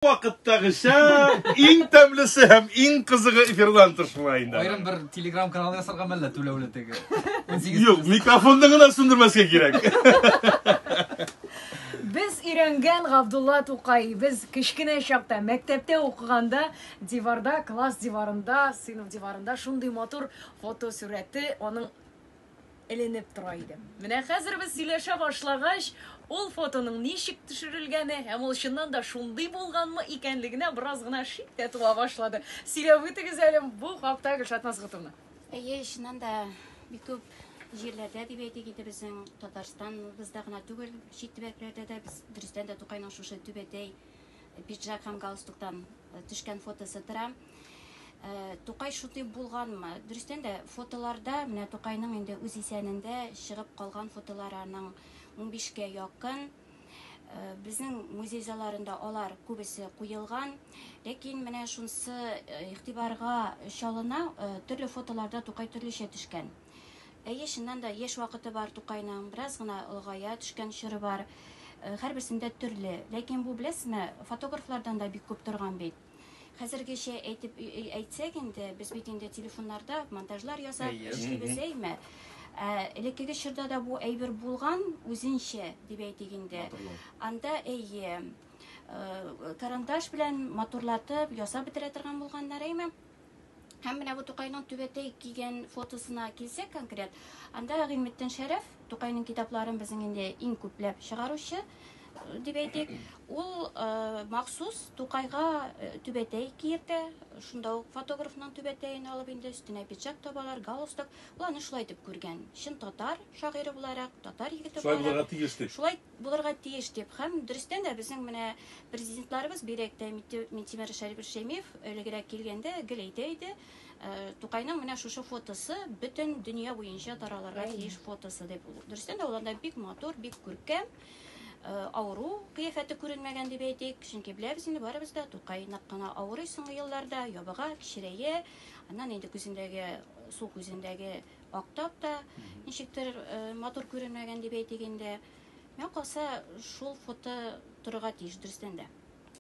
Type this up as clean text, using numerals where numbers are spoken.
Вакыттагыча иң тәмлесе һәм иң кызыгы эфирдан тыш була инде. Аерым бер телеграм канал ясарга мәллә түләүле теге. 18 Юк, микрофонны гына сүндермәскә кирәк. Без өйрәнгән Габдулла Тукай, без кечкенә чакта мәктәптә укыганда диварда, класс диварында, сыйныф диварында шундый матур фотосурәте аның эленеп тора иде. Менә хәзер без сөйләшә башлагач, ул фотоның ничек төшерелгәне һәм ул чыннан да шундый булганмы икәнлегенә бераз гына шик тә туа башлады. Сөйләп үтегез әле бу хакта, Гөлшат Масгутовна. Әйе, чыннан да бик күп җирләрдә дип әйтик инде безнең Татарстаныбызда гына түгел, чит төбәкләрдә дә без дөрестән дә Тукайның шушы түбәтәй, пиджак һәм галстуктан төшкән фотосы тора. Э, Тукай шундый булганмы? Дөрестән дә, фотоларда, менә Тукайның инде үз исәнендә чыгып калган фотолары аның 15-кә якын. Э, безнең музей залларында алар күбесе куелган. Ләкин менә шунысы э, игътибарга чалына, төрле фотоларда Тукай төрлечә төшкән. Әйе, чыннан да яшь вакыты бар Тукайның, бераз гына олыгая төшкән чоры бар. Һәрберсендә төрле. Ләкин бу, беләсезме, фотографлардан да бик күп торган бит. Хәзергечә әйтеп әйтсәк инде, без бит инде телефоннарда монтажлар ясап эшлибез, әйме? Ә, элеккеге чорда да бу әйбер булган, үзенчә, дип әйтик инде. Анда әйе, э, карандаш белән матурлатып ясап бетерә торган булганнар, әйме? Һәм менә бу Тукайның түбәтәй кигән фотосына килсәк конкрет, анда Гыйльметдин Шәрәф, Тукайның китапларын безнең инде иң күпләп чыгаручы э, дип әйтик, ул э, махсус Тукайга э, түбәтәй киертә, шунда ук фотографның түбәтәен алып инде өстенә пиджак табалар, галстук. Ул аны шулай итеп күргән. Чын татар шагыйре буларак, татар егете Шулай булырга буларак, тиеш дип. Шулай булырга тиеш дип. Һәм дөрестән дә безнең менә президентларыбыз, бигрәк тә Минтимер Шәрипович Шәймиев элегрәк килгәндә гел әйтә иде, э, Тукайның менә шушы фотосы бөтен дөнья буенча таралырга тиеш фотосы дип. Дөрестән дә ул анда бик матур, бик күркәм, э, авыру кыяфәте күренмәгән дип әйтик, чөнки беләбез инде барыбыз да, Тукай нык кына авырый соңгы елларда, ябыга, кечерәя, аннан инде күзендәге, сул күзендәге Ак тап та ничектер э, матур күренмәгән дип әйтик инде. Миңа калса, шул фото торырга тиеш, дөрестән дә.